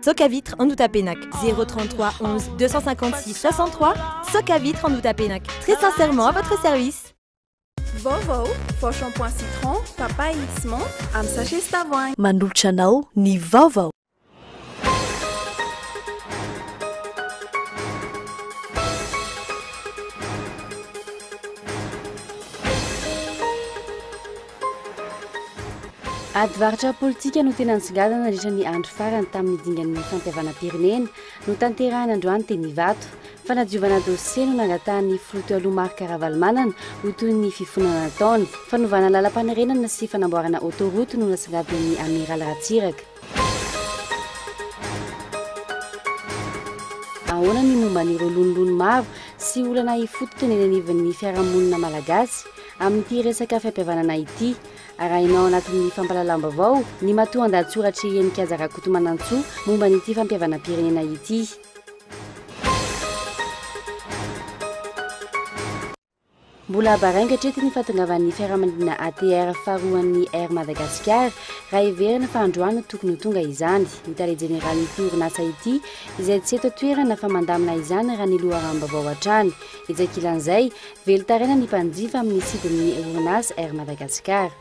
Socavitre Andohatapenaka 033 11 256 63 Socavitre Andohatapenaka très sincèrement à votre service. Vaovao, vao shampoing citron, papaye sy menthe amin'ny sachet sy tavoahangy. Manolotra anao ny vaovao. Ady varotra politika no tena nisongadina nandritra ny andro farany tamin'ny dingan'ny fampihavanam-pirenena notanterahina androany teny Ivato. Fanadiovana dosie no nangatahan'ny filoha teo aloha Marc Ravalomanana ho toy ny fifonana nataony. Fanovana lalam-panorenana sy fanamboarana autoroute no nasongadin'ny Amiraly Ratsiraka. Ahoana ny momba an'ireo lonilony maro sy olana ifotony eny anivon'ny fiarahamonina malagasy amin'ity resaka fampihavanana ity? Arahina ao anatin'ny fampahalalam-baovao ny matoandahatsoratr'i Heninkaja Rakotomanantsoa momba an'ity fampihavanam-pirenena ity. Mbola baraingo hatreto ny fahatongavan'ny fiaramanidina ATR faharoan'ny Air Madagascar raha heverina fa androany no tokony ho tonga izany. Ny tale jeneralin'ity orinasa ity izay tsy eto an-toerana fa mandamina izany raha ny loharanom-baovao hatrany. Etsy ankilan'izay, velon-taraina ny mpanjifa amin'ny sidin'ny orinasa Air Madagascar.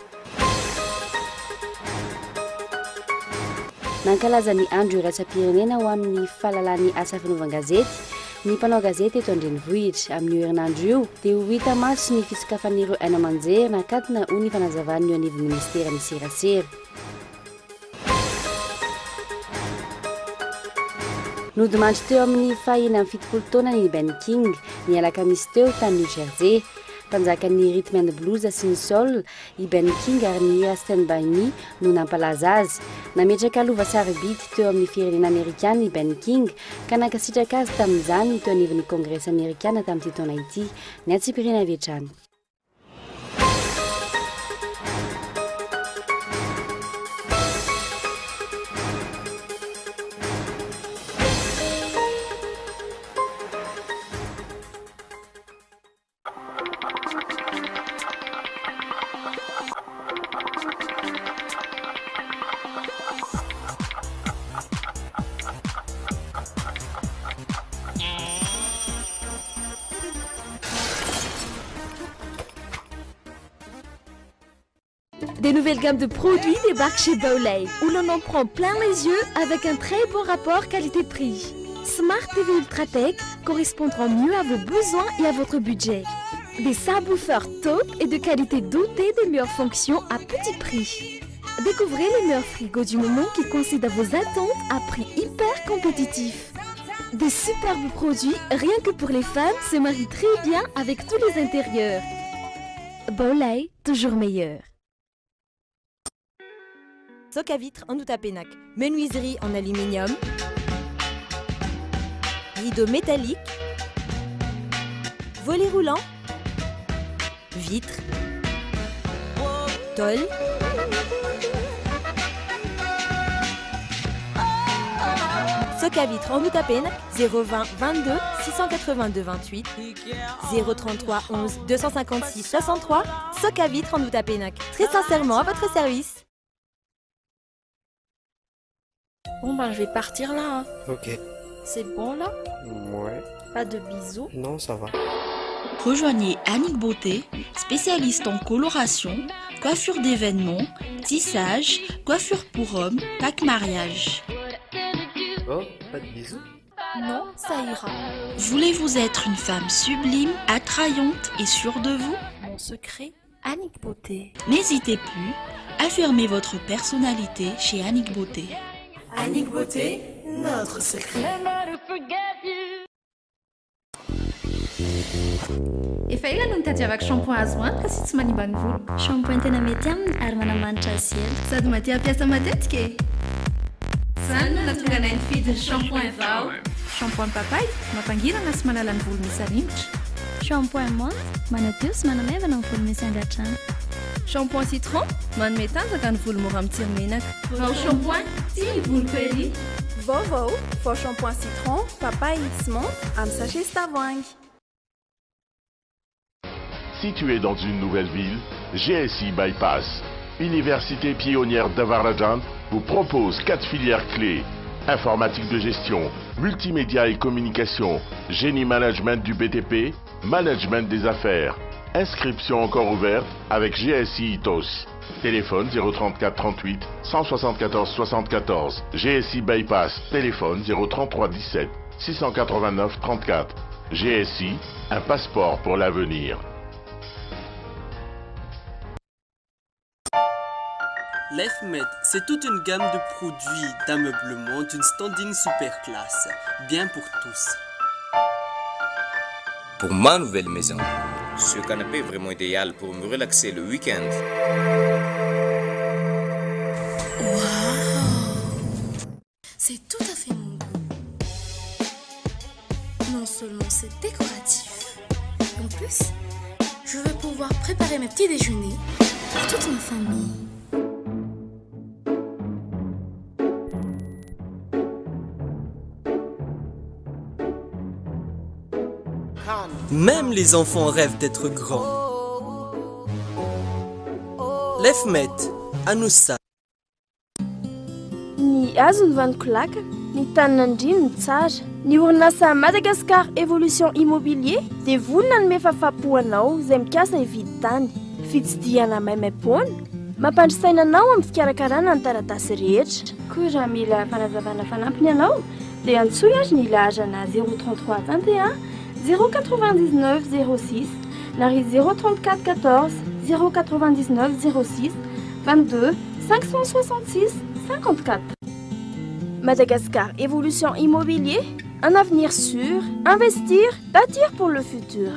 Nankalaza ny andro iraisam-pirenena ho amin'ny fahalalan'ny asa fanaovan-gazety ny mpanao gazety eto an-drenivohitra. Amin'io herinandro io dia ho hita maso ny fisokafan'ireo haino aman-jery nakatona hoy ny fanazavan'ny eo anivon'ny minisiteran'ny serasera. Nodimandry teo amin'ny faha 76 taonany i Ben King, ny alakamisy teo, tany New Jersey. Mpanjakan'ny rhythm and blues sy ny soul i Ben King ary ny hira Stand By Me no nampalaza azy. Nametraka lova sarobidy teo amin'ny firenena amerikana i Ben King ka nankasitraka azy tamin'izany ny teo anivon'ny Kongresy amerikana tamin'ity taona ity. Ny antsipiriany avy hatrany. Des nouvelles gammes de produits débarquent chez Baolay, où l'on en prend plein les yeux avec un très bon rapport qualité-prix. Smart TV Ultratech correspondra mieux à vos besoins et à votre budget. Des subwoofers top et de qualité dotée des meilleures fonctions à petit prix. Découvrez les meilleurs frigos du moment qui coïncident à vos attentes à prix hyper compétitif. Des superbes produits, rien que pour les femmes, se marient très bien avec tous les intérieurs. Baolay, toujours meilleur. Soc à vitre Andohatapenaka, menuiserie en aluminium, rideau métallique, volet roulant, vitre, tôle. Soc à vitre Andohatapenaka, 020 22 682 28, 033 11 256 63, Soc à vitre Andohatapenaka, très sincèrement à votre service. Bon ben je vais partir là. Hein. Ok. C'est bon là? Ouais. Pas de bisous? Non, ça va. Rejoignez Annick Beauté, spécialiste en coloration, coiffure d'événements, tissage, coiffure pour hommes, pack mariage. Oh, pas de bisous? Non, ça ira. Voulez-vous être une femme sublime, attrayante et sûre de vous? Mon secret, Annick Beauté. N'hésitez plus, affirmez votre personnalité chez Annick Beauté. Annick Beauté, notre secret. Efa ela no nitadiavako shampoing azo antoka sy tsy manimba ny volo. Shampoing tena mety aminy ary manamanitra azy ela. Sady maty hampiasa matetika e! Izany no nahatonga anay nifidy ny shampoing vao. Shampoing papay, mampangirana sy manala ny volo misy haringotra. Shampoing menthe, manadio sy manamaivana ny volo misy angadrano. Shampoing citron, manome tanjaka ny volo mora mitsiry menaka. Vao shampoing, tia ny voloko ery. Vaovao, vao shampoing citron, papaye sy menthe amin'ny sachet sy tavoahangy. Situé dans une nouvelle ville, GSI Bypass, université pionnière d'Avaradrano, vous propose 4 filières clés. Informatique de gestion, multimédia et communication, génie management du BTP, management des affaires. Inscription encore ouverte avec GSI ITOS. Téléphone 034 38 174 74. GSI Bypass. Téléphone 033 17 689 34. GSI, un passeport pour l'avenir. LifeMed, c'est toute une gamme de produits d'ameublement d'une standing super classe, bien pour tous. Pour ma nouvelle maison, ce canapé est vraiment idéal pour me relaxer le week-end. Waouh! C'est tout à fait mon goût. Non seulement c'est décoratif, en plus, je vais pouvoir préparer mes petits déjeuners pour toute ma famille. Même les enfants rêvent d'être grands. Lefmet, Anoussa. Ny hazo no vanon-kolakana, ny tanin'Andriana no tsara. Ny orinasa Madagascar Evolution Immobilier dia vonona hanome fahafahampo anao izay mikasa hividy tany. Fitsidihana maimaimpoana, mampandry saina anao amin'ny fikarakarana ny taratasy rehetra. Koa raha mila fanazavana fanampiny ianao dia antsoy ary ny laharana 033 21 099 06 na ry 034 14 099 06 22 566 54. Madagascar Evolution Immobilier, un avenir sûr, investir, bâtir pour le futur.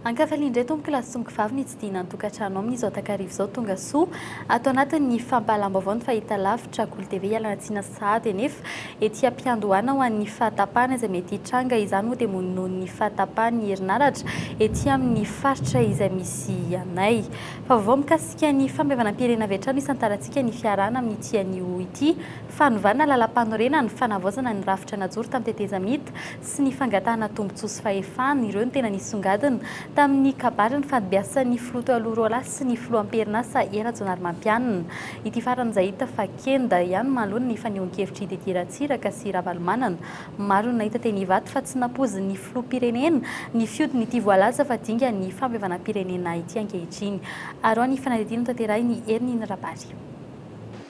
Ankafaliana indray tompoko lahy sy tompoko vavy ny tsidihina ny tokantrano amin'izao takariva izao. Tonga soa ato anatin'ny fampahalam-baovao ny fahitalavitra Kolo TV. Ialana tsiny sahady anefa ety am-piandohana ho an'ny fahatapahana izay mety hitranga izany moa dia noho ny fahatapahan'ny herinaratra ety amin'ny faritra izay misy anay. Fa vaovao mikasika ny famevanam-pirenena avy hatrany isantarantsika ny fiarahana amin'ity anio ity. Fanovana lalam-panorenana, fanavaozana ny rafitra najoro tamin'ny tetezamita sy ny fangatahana tombontsoa sy fahefana, ireo no tena nisongadina tamin'ny kabary ny fandimbiasan'ny filoha teo aloha roalahy sy ny filoha am-perinasa Hery Rajaonarimampianina. Ity farany izay hita fa kenda ihany manoloana ny fanehoan-kevitr'i Didier Ratsiraka sy Ravalomanana. Maro no nahita teny Ivato fa tsy nampoizin'ny filoham-pirenena ny fihodin'ity voalaza fa dingan'ny fampihavanam-pirenena ity ankehitriny. Araho ny fanadihadiana notanterahin'i Herinina Rabary.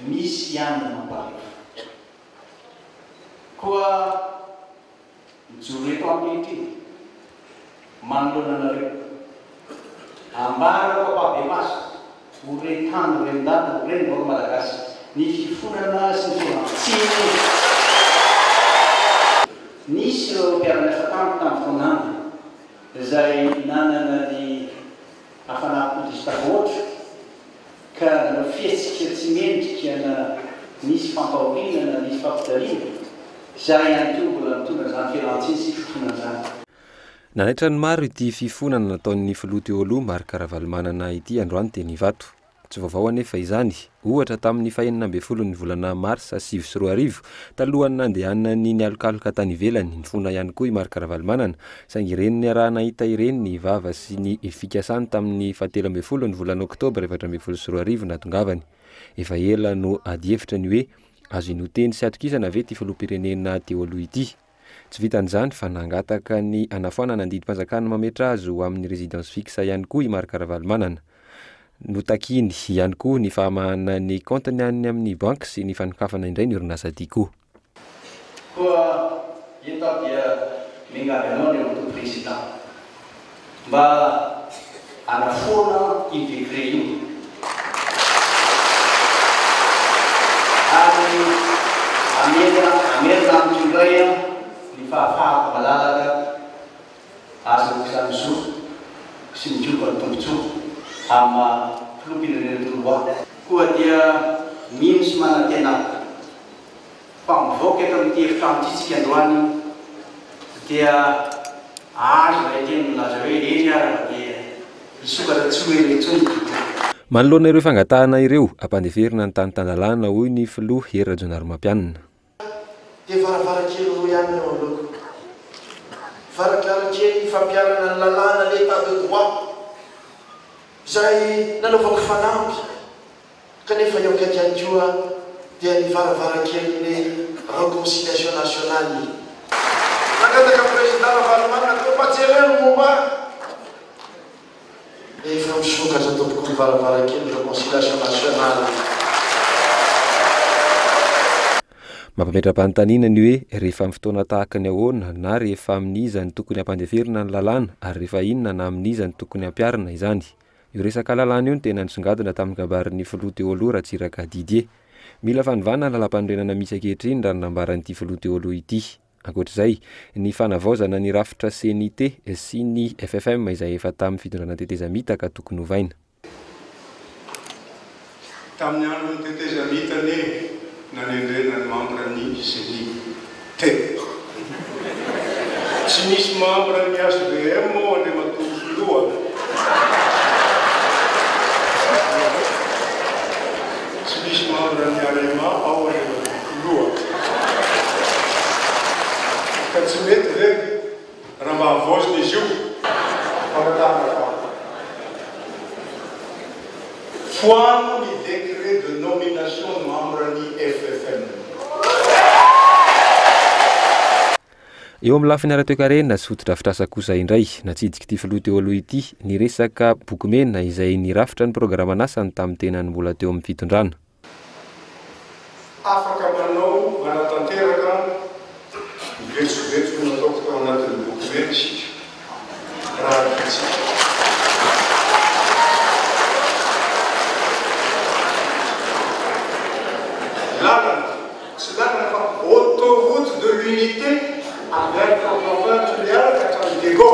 Misy ihany ny mampalahelo. Koa mijoro eto ankehitriny manoloana anareo, ambarako ampahibemaso ho re tany ho ren-danitra ho ren'ny vahoaka malagasy ny fifonana sy ny fialan-tsiny nisy ireo mpiara-miasa tamiko tamin'ny fotoan'andro izay nanana ny hafanam-po diso tafahoatra ka nanao fihetsika tsy mendrika na nisy fampahoriana na nisy fampijaliana, izahay ihany koa mbola mitondra izany fialan-tsiny sy fifonana izany. Nanaitra ny maro ity fifonana nataon'ny filoha teo aloha Marc Ravalomanana ity androany teny Ivato. Tsy vaovao anefa izany. Ohatra, tamin'ny fahenina ambin'ny folon'ny volana marsa 2009, talohan'ny nandehanany nialokaloka tany ivelany, nifona ihany koa i Marc Ravalomanana, saingy ireny niaraha-nahita ireny ny vava sy ny fikasany tamin'ny fahatelo ambin'ny folon'ny volana oktobra 2014 nahatongavany. Efa ela no adihevitra ny hoe azo inoan-teny sy atokisana ve ity filoham-pirenena teo aloha ity. Tsy vitan'izany fa nangataka ny hanafoanana ny didim-panjakana mametra azy ho amin'ny résidence fixe ihany koa i Marc Ravalomanana. Notakiany ihany koa ny fahamahana ny kaontiny any amin'ny banky sy ny fanokafana indray ny orinasa Tiko. Koa eto aho dia miangavy anao Andriamatoa Président mba hanafoana io décret io ary hamerina hamerina amiko indray ny fahafahako malalaka ahazoako izany zo sy migoka ny tombontsoa amin'ny maha filoham-pirenena toloha ahy. Koa dia mino sy manantena aho fa mivoaka eto amin'ity efitrano ity isika androany dia azo ilay teny milaza hoe eny ary fa dia hisokatra tsy ho ela intsony ny tontolo. Manoloana ireo fangatahana ireo, ampandeferina ny tany tan-dalàna, hoy ny filoha Hery Rajaonarimampianina. Dia varavarankely roa ihany no eo anoloako. Varavarankely fampiharana ny lalàna, l'état de droit, izay nanaovako fanamby, kanefa eo akaiky ihany koa dia ny varavarankelin'ny reconciliation nationale. Nangataka Président Ravalomanana teo mba jereo ny momba ahy. Efa misokatra tompoko ny varavarankely reconciliation nationale. Mampametra-panontaniana ny hoe rehefa amin'ny fotoana tahaka ny ahoana na rehefa amin'iza no tokony hampandeferina ny lalàna ary rehefa inona na amin'iza no tokony hampiharina izany. Io resaka lalàna io no tena nisongadina tamin'ny kabarin'ny filoha teo aloha Ratsiraka Didier. Mila fanovana ny lalàmpanorenana misy ankehitriny raha ny nambaran'ity filoha teo aloha ity. Ankoatra izay, ny fanavaozana ny rafitra Ceni-T sy ny FFM izay efa tamin'ny fitondrana tetezamita ka tokony hovaina. Tamin'ny andron'ny tetezamita anie nanendrena ny mambran'ny Ceni-T. Tsy misy mambran'ny hvm ao Andriamatoa Filoha. Tsy misy mambran'ny Arema ao Andriamatoa Filoha. Ka tsy mety ve raha mba havaozina izy io? Fangatahana faharoa. Foano ny décret de nomination ny mambran'ny FFM. Eo amin'ny lafiny ara-toekarena sy fotodrafitrasa kosa indray, natsidik'ity filoha teo aloha ity ny resaka boky mena izay nirafitra ny programan'asany tamin'ny tenany mbola teo amin'ny fitondrana. Afaka manao manatanteraka ny vetsovetso nataoko tao anatin'ny boky mena isika raha tiantsika. Lalana. Tsy lalana fa autoroute de l'unité avy any Fort-Dauphin Tuléar ka hatrany Diego.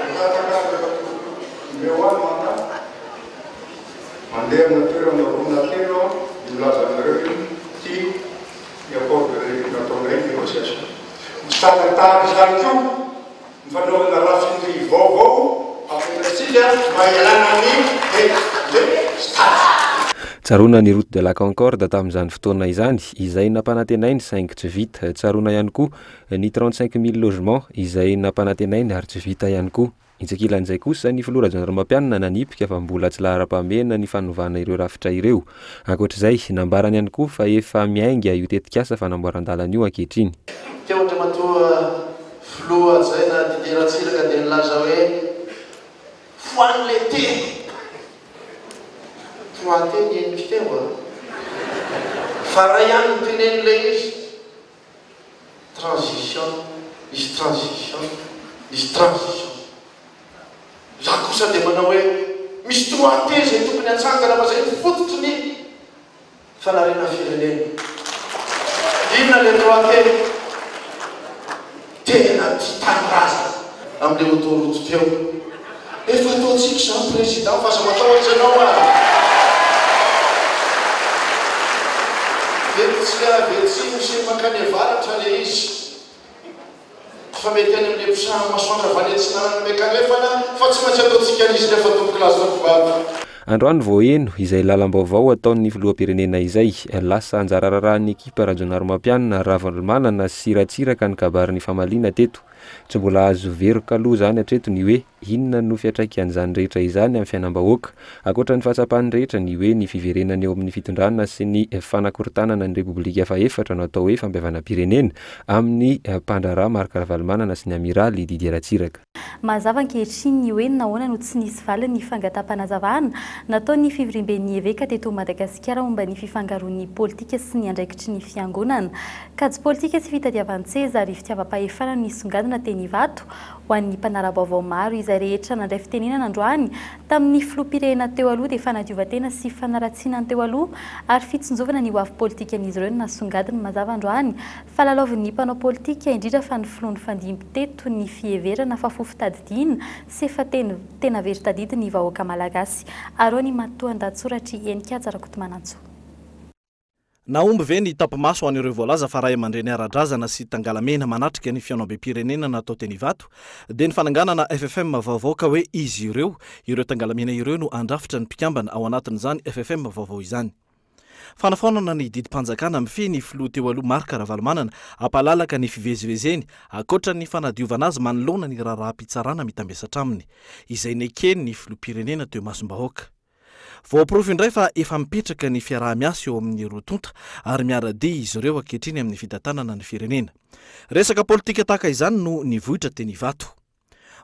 Mangataka Andriamatoa Omeo ahy ny mandat. Mandeha amina toerana roa na telo aho dia milaza aminareo hoe ity ny accord de nataonay négociation. Mitana tahaka izany koa ny fanaovana raffinerie vaovao apetratsika mba hialana amin'ny delestazy. Tsaroana ny Route de la Concorde tamin'izany fotoana izany, izay nampanantenainy saingy tsy vita. Tsaroana ihany koa ny 35 mille logements izay nampanantenainy ary tsy vita ihany koa. Etsy ankilan'izay kosa, ny filoha Rajaonarimampianina nanipika fa mbola tsy laharam-pahamehana ny fanovana ireo rafitra ireo. Ankoatra izay, nambarany ihany koa fa efa miainga io tetikasa fanamboaran-dalana io ankehitriny. Teo Andriamatoa Filoha hajaina Didier Ratsiraka dia nilaza hoe foano le teny. Trois T ny henoko teo a. Fa ray ihany no teneniny ilay izy. Transition, nisy transition, nisy transition. Za kosa dia manao hoe misy trois T izay tokony hatsangana fa zay no fototry ny fanariana firenena. Inona le trois T? Tena tia tanindrazana amin'le autoroute teo. Efa ataontsika izany président fa aza matahotra ianao a! Mety tsy avy atsimo sy mankany avaratra le izy fa mety any amin'le mpisaha masoandro avy any atsinanana miankandrefana fa tsy maintsy ataontsika an'izy nefa tompoko lahy sy tompoko vavy. Androany vao heno izay lalam-baovao ataon'ny filoham-pirenena izay. Lasa anjara raharahan'ny ekipa Rajaonarimampianina, Ravalomanana sy Ratsiraka ny kabarin'ny famaliana teto. Tsy mbola azo veroka aloha izany hatreto ny hoe inona no fiantraikan'izany rehetra izany amin'ny fiainam-bahoaka. Ankoatra ny fahatsapan'ny rehetra ny hoe ny fiverenana eo amin'ny fitondrana sy ny fanakorontanana ny Repoblika fahefatra no atao hoe fampihavanam-pirenena amin'ny mpandraharaha Marc Ravalomanana sy ny Amiraly Didier Ratsiraka. Mazava ankehitriny ny hoe nahoana no tsy nisy valiny ny fangataham-panazavana nataon'ny fivoriamben'ny eveka teto Madagasikara momba ny fifangaroan'ny politika sy ny andraikitry ny fiangonana. Kajy politika sy fitadiavan-tseza ary fitiavam-pahefana no nisongadina teny Ivato ho an'ny mpanara-baovao maro. Izay rehetra nandray fitenenana androany tamin'ny filoham-pirenena teo aloha dia fanadiovan-tena sy fanaratsiana ny teo aloha ary fitsinjovana ny hoavy politikan'izy ireo no nasongadiny mazava androany fa lalaovin'ny mpanao politika, indrindra fa ny filoha nifandimby teto ny fiheverana fa fo fitadidiana sy efa tena very tadidy ny vahoaka malagasy. Arao ny matoandahatsoratr'i Henika Rakotomanantsoa. Nahomby ve ny tapi-maso ho an'ireo voalaza fa ray aman-dreny ara-drazana sy tangalamena manatrika ny fihaonambem-pirenena natao teny Ivato dia ny fananganana ffm vaovao ka hoe izy ireo, ireo tangalamena ireo no handrafitra ny mpikambana ao anatin'izany ffm vaovao izany. Fanafoanana ny didim-panjakana mifehy ny filoha teo aloha Marc Ravalomanana hampalalaka ny fivezivezeny ankoatra ny fanadiovana azy manoloana ny raharaham-pitsarana mitambesatra aminy izay neken'ny filoham-pirenena teo imasom-bahoaka. Voaporofo indray fa efa mipetraka ny fiaraha-miasa eo amin'ny roa tonta ary miara-dia izy ireo ankehitriny amin'ny fitantanana ny firenena. Resaka politika tahaka izany no nivoitra teny Ivato.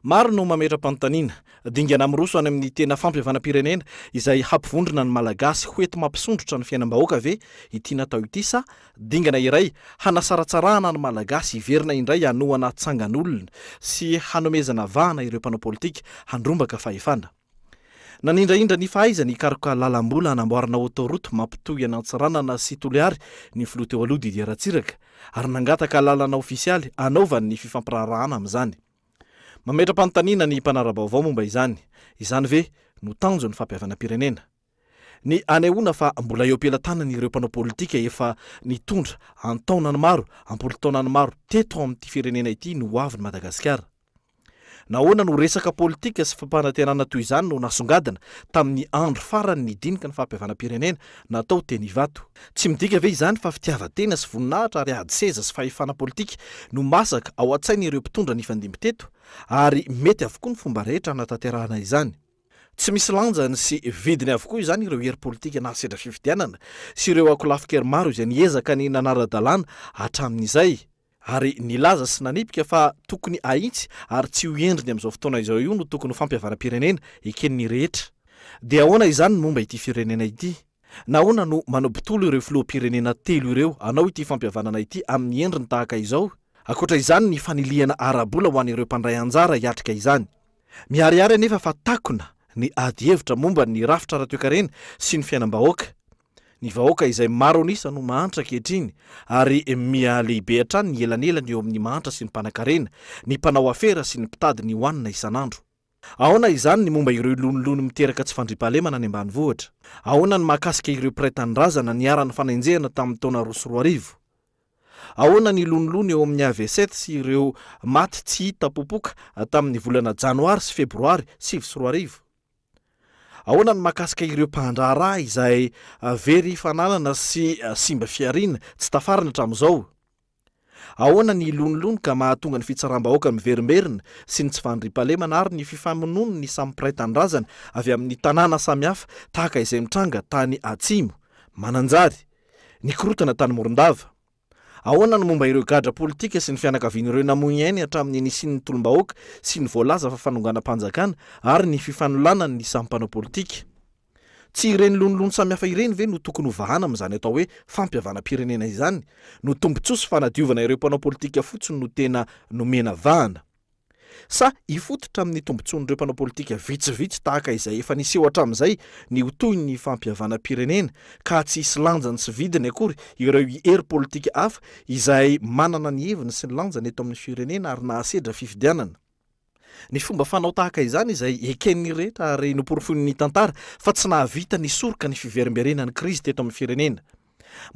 Maro no mametra-panontaniana. Dingana miroso any amin'ny tena fampihavanam-pirenena izay hampivondrona ny Malagasy ho enti-mampisondrotra ny fiainam-bahoaka ve ity natao ity sa dingana iray hanasaratsarahana ny Malagasy hiverina indray hanohana tsangan'olona sy hanomezana vahana ireo mpanao politika handrombaka fahefana? Nanindrahindra ny fahaizany hikaroka lalam-bola hanamboarana autoroute mampitohy an'Antsiranana sy Toliary ny filoha teo aloha Didier Ratsiraka ary nangataka alalana ofisialy hanaovany ny fifampiraharahana amin'izany. Mametra-panontaniana ny mpanara-baovao momba izany. Izany ve no tanjon'ny fampihavanam-pirenena? Ny hanehoana fa mbola eo am-pelatanany ireo mpanao politika efa nitondra an-taonany maro, am-polo taonany maro teto amin'ity firenena ity ny hoavin'i Madagasikara. Nahoana no resaka politika sy fampanantenana toy izany no nasongadina tamin'ny andro farany nidinika ny fampihavanam-pirenena natao teny Ivato? Tsy midika ve izany fa fitiavan-tena sy voninahitra ary ady seza sy fahefana politika no masaka ao an-tsain'ireo mpitondra nifandimby teto ary mety avokoa ny fomba rehetra hanatanterahana izany? Tsy misy lanjany sy vidiny avokoa izany ireo hery politika nahasedra fifidianana sy ireo ankolafin-kery maro izay niezaka ny nanara-dalàna hatramin'izay. Ary nilaza sy nanipika fa tokony ahitsy ary tsy io endriny amin'izao fotoana izao io no tokony ho fampihavanam-pirenena eken'ny rehetra. Dia ahoana izany ny momba ity firenena ity? Nahoana no manobotolo ireo filoham-pirenena telo ireo hanao ity fampihavanana ity amin'ny endriny tahaka izao? Ankoatra izany ny fanilihana ara-bola ho an'ireo mpandray anjara hiatrika izany. Miharihary anefa fa takona ny adihevitra momba ny rafitra ara-toekarena sy ny fiainam-bahoaka. Ny vahoaka izay maro an'isa no mahantra ankehitriny ary miha lehibe hatrany ny elanelana eo amin'ny mahantra sy ny mpanankarena, ny mpanao afera sy ny mpitady ny hohanina isan'andro. Ahoana izany ny momba ireo lonilony miteraka tsy fandriampahalemana any ambanivohitra? Ahoana ny mahakasika ireo mpiray tanindrazana niharan'ny fanenjehana tamin'ny taona 2002? Ahoana ny lonilony eo amin'ny AV7 sy ireo maty tsy hita popoka tamin'ny volana janoary sy febroary 2009? Ahoana ny mahakasika ireo mpandraharaha izay very fananana sy simba fihariana tsy tafarina hatramin'izao? Ahoana ny lonilony ka mahatonga ny fitsaram-bahoaka miverimberina sy ny tsy fandriampahalemana ary ny fifamonoan'ny samy mpiray tanindrazana avy amin'ny tanàna samihafa tahaka izay mitranga tany Atsimo, Mananjary, nikorontana tany Morondava? Ahoana ny momba ireo gadra politika sy ny fianakavian'ireo namoy ny ainy hatramin'ny nisian'ny tolom-bahoaka sy ny voalaza fa fanonganam-panjakana ary ny fifanolanan'ny samy mpanao politika? Tsy ireny lonilony samihafa ireny ve no tokony ho vahana amin'izany atao hoe fampihavanam-pirenena izany? No tombontsoa sy fanadiovana ireo mpanao politika fotsiny no tena nomena vahana? Sa hifototra amin'ny tombontsoan'ireo mpanao politika vitsivitsy tahaka izay efa niseho hatramin'izay ny ho tohin'ny fampihavanam-pirenena ka tsy hisy lanjany sy vidiny akory ireo hery politika hafa izay manana ny heviny sy ny lanjany eto amin'ny firenena ary nahasedra fifidianana? Ny fomba fanao tahaka izany izay eken'ny rehetra ary noporofoin'ny tantara fa tsy nahavita nisoroka ny fiverimberenan'ny krizy teto amin'ny firenena.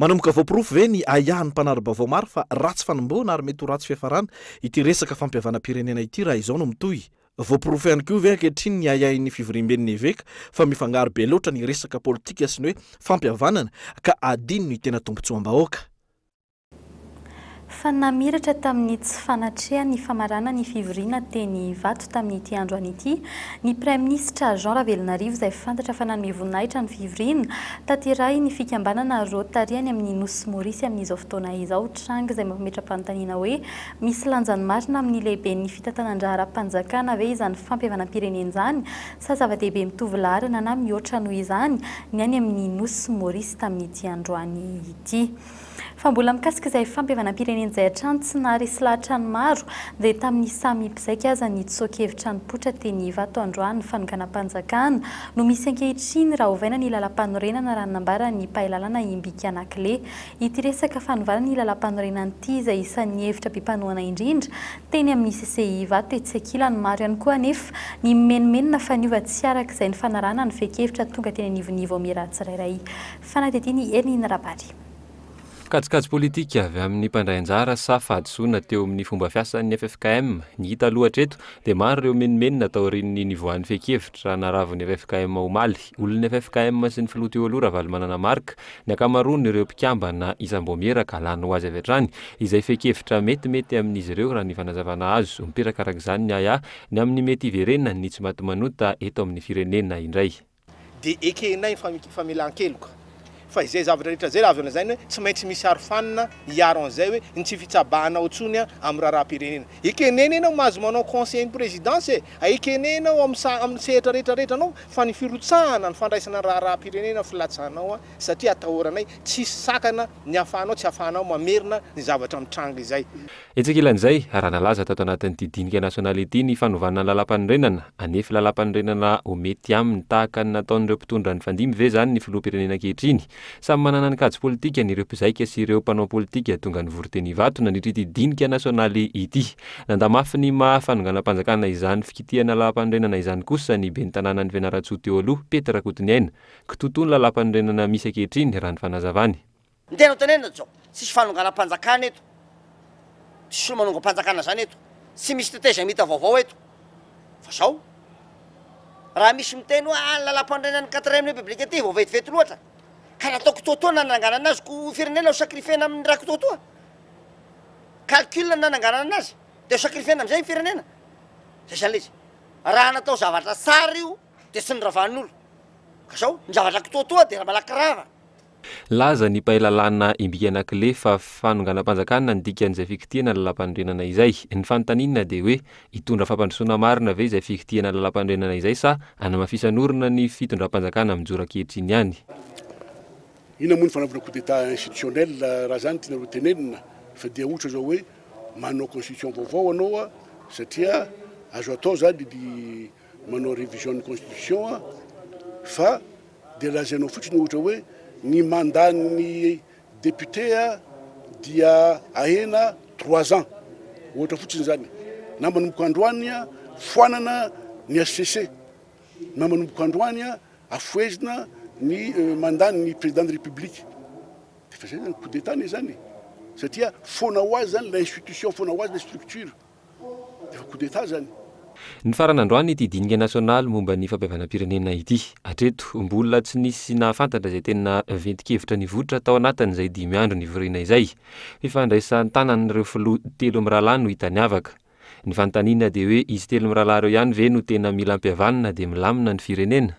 Manomboka voaporofo ve ny ahiahin'ny mpanara-baovao maro fa ratsy fanombohana ary mety ho ratsy fiafarana ity resaka fampihavanam-pirenena ity raha izao no mitohy? Voaporofo ihany koa ve ankehitriny ny ahiahin'ny fivoriamben'ny eveka fa mifangaro be loatra ny resaka politika sy ny hoe fampihavanana ka adino ny tena tombontsoam-bahoaka? Fa namiratra tamin'ny tsy fanatrehany ny famarana ny fivoriana teny Ivato tamin'ity androany ity ny Praiminisitra Jean Ravelonarivo izay fantatra fa nanome voninahitra ny fivoriana tanterahin'ny fikambanana Rotary any amin'ny Nosy Maorisy amin'izao fotoana izao. Tranga izay mampametra-panontaniana hoe misy lanjany marina amin'ny lehiben'ny fitantanan-draharaham-panjakana ve izany fampihavanam-pirenena izany sa zava-dehibe mitovy laharana na mihoatra noho izany ny any amin'ny Nosy Maorisy tamin'ity androany ity. Fa mbola mikasika izay fampihavanam-pirenena izay hatrany, tsy naharesy lahatra ny maro, dia tamin'ny samy mpizaika aza ny tsoa-kevitra nipoitra teny Ivato androany, fanonganam-panjakana no misy ankehitriny raha ovaina ny lalampanorenana raha ny nambaran'ny mpahay lalàna Imbiki Anakile. Ity resaka fanovana ny lalampanorenana ity izay isan'ny hevitra be mpanohana indrindra teny amin'ny CCI Ivato etsy ankilany. Maro ihany koa anefa ny mimenomenona fa niova tsy araka izay nifanarahana ny fehin-kevitra tonga teny anivon'ny vaomiera tsirairay. Fanadihadian'i Hermine Rabary. Kajikajy politika avy amin'ny mpandray anjara sa fahadisoana teo amin'ny fomba fiasan'ny ffkm? Ny hita aloha hatreto dia maro ireo menomenona taorian'ny nivoahan'ny fehin-kevitra naravon'ny ffkm omaly. Olon'ny ffkm sy ny filoha teo aloha Ravalomanana Marc ny ankamaroan'ireo mpikambana isam-baomiera ka lany ho azy avy hatrany izay fehin-kevitra metimety amin'izy ireo raha ny fanazavana azo. Miteraka araka izany ny ahiahy ny amin'ny mety hiverenan'ny tsimatimanota eto amin'ny firenena indray. dia ekenay ny famelan-keloka fa izay zavatra rehetra izay raha azo lazaina hoe tsy maintsy misy arofanina hiaro an'izay hoe ny tsy fitsabahanao intsony amin'ny raharaham-pirenena. Ekenena ianao mahazo manao conseil ny présidence e, ekenena ianao amin'ny sa- amin'ny sehatra rehetra rehetra anao fa ny firotsahana ny fandraisana ny raharaham-pirenena filatsahanao satria atahoranay tsisy sakana ny ahafahanao tsy ahafahanao mamerina ny zavatra mitranga izay. Etsy ankilan'izay, raha nalaza tato anatin'ity dinika nasionaly ity ny fanovana ny lalàmpanorenana, hanefy lalàmpanorenana ho mety aminy tahaka ny nataon'ireo mpitondra nifandimby ve izany ny filoham-pirenena ankehitriny? Samy manana ny kajy politikany ireo mpizaika sy ireo mpanao politika tonga nivory teny Ivato nandritra ity dinika nasionaly ity. Nandà mafy ny maha fanonganam-panjakana izany fikitihana lalàmpanorenana izany kosa ny ben'ny tanànan'i Fianarantsoa teo aloha, Pety Rakotoniaina. Kitotoa ny lalàmpanorenana misy ankehitriny, raha ny fanazavany. Ny tena tenenina dia zao, tsisy fanonganam-panjakana eto, tsisy olo manongam-panjakana zany eto, tsy misy tetezamita vaovao eto, fa zao, raha misy miteny hoe ah ny lalam-panorenan'ny quatrième république ity vao vetivety loatra, ka natao kitoatoa nananganana azy ko firenena ho sacrifier-na amin'ny raha kitoatoa, calcul no nananganana azy, de ho sacrifier-na amizay ny firenena, zay zany le izy, raha natao zavatra tsara io de tsy noravan'olo, ka zao, ny zavatra kitoatoa de malaky rava. Nilaza ny mpahay lalàna Imbiki Anakile fa fanonganam-panjakana ny dikan'izay fikitihana lalàmpanorenana izay. Ny fanontaniana dia hoe hitondra fampandrosoana marina ve izay fikitihana lalàmpanorenana izay sa hanamafisan'orina ny fitondram-panjakana mijoro ankehitriny ihany? Inona moa ny fanaovana coup d'Etat institutionnel raha zany tianareo tenenina fa dia ohatra zao hoe manao constitution vaovao anao satria azo atao zany ny manao révision ny constitution fa Dia lazainao fotsiny ohatra hoe ny mandat ny député dia ahena trois ans ohatra fotsiny izany, na manomboka androany foanana ny HCC, na manomboka androany afohezina ny mandat ny président de république, dia efa zay zany coup d'état anie zany e, satria foana ho azy zany ilay institution, foana ho azy ilay structure. Efa coup d'Etat zany. Nifarana androany ity dinika nasionaly momba ny fampihavanam-pirenena ity. Hatreto, mbola tsy nisy nahafantatra izay tena ventin-kevitra nivoitra tao anatin'izay dimy andro nivoriana izay. Fifandraisan-tanan'ireo filoha telo mirahalahy no hita niavaka. Ny fanontaniana dia hoe izy telo mirahalahy ireo ihany ve no tena mila ampihavanina dia milamina ny firenena?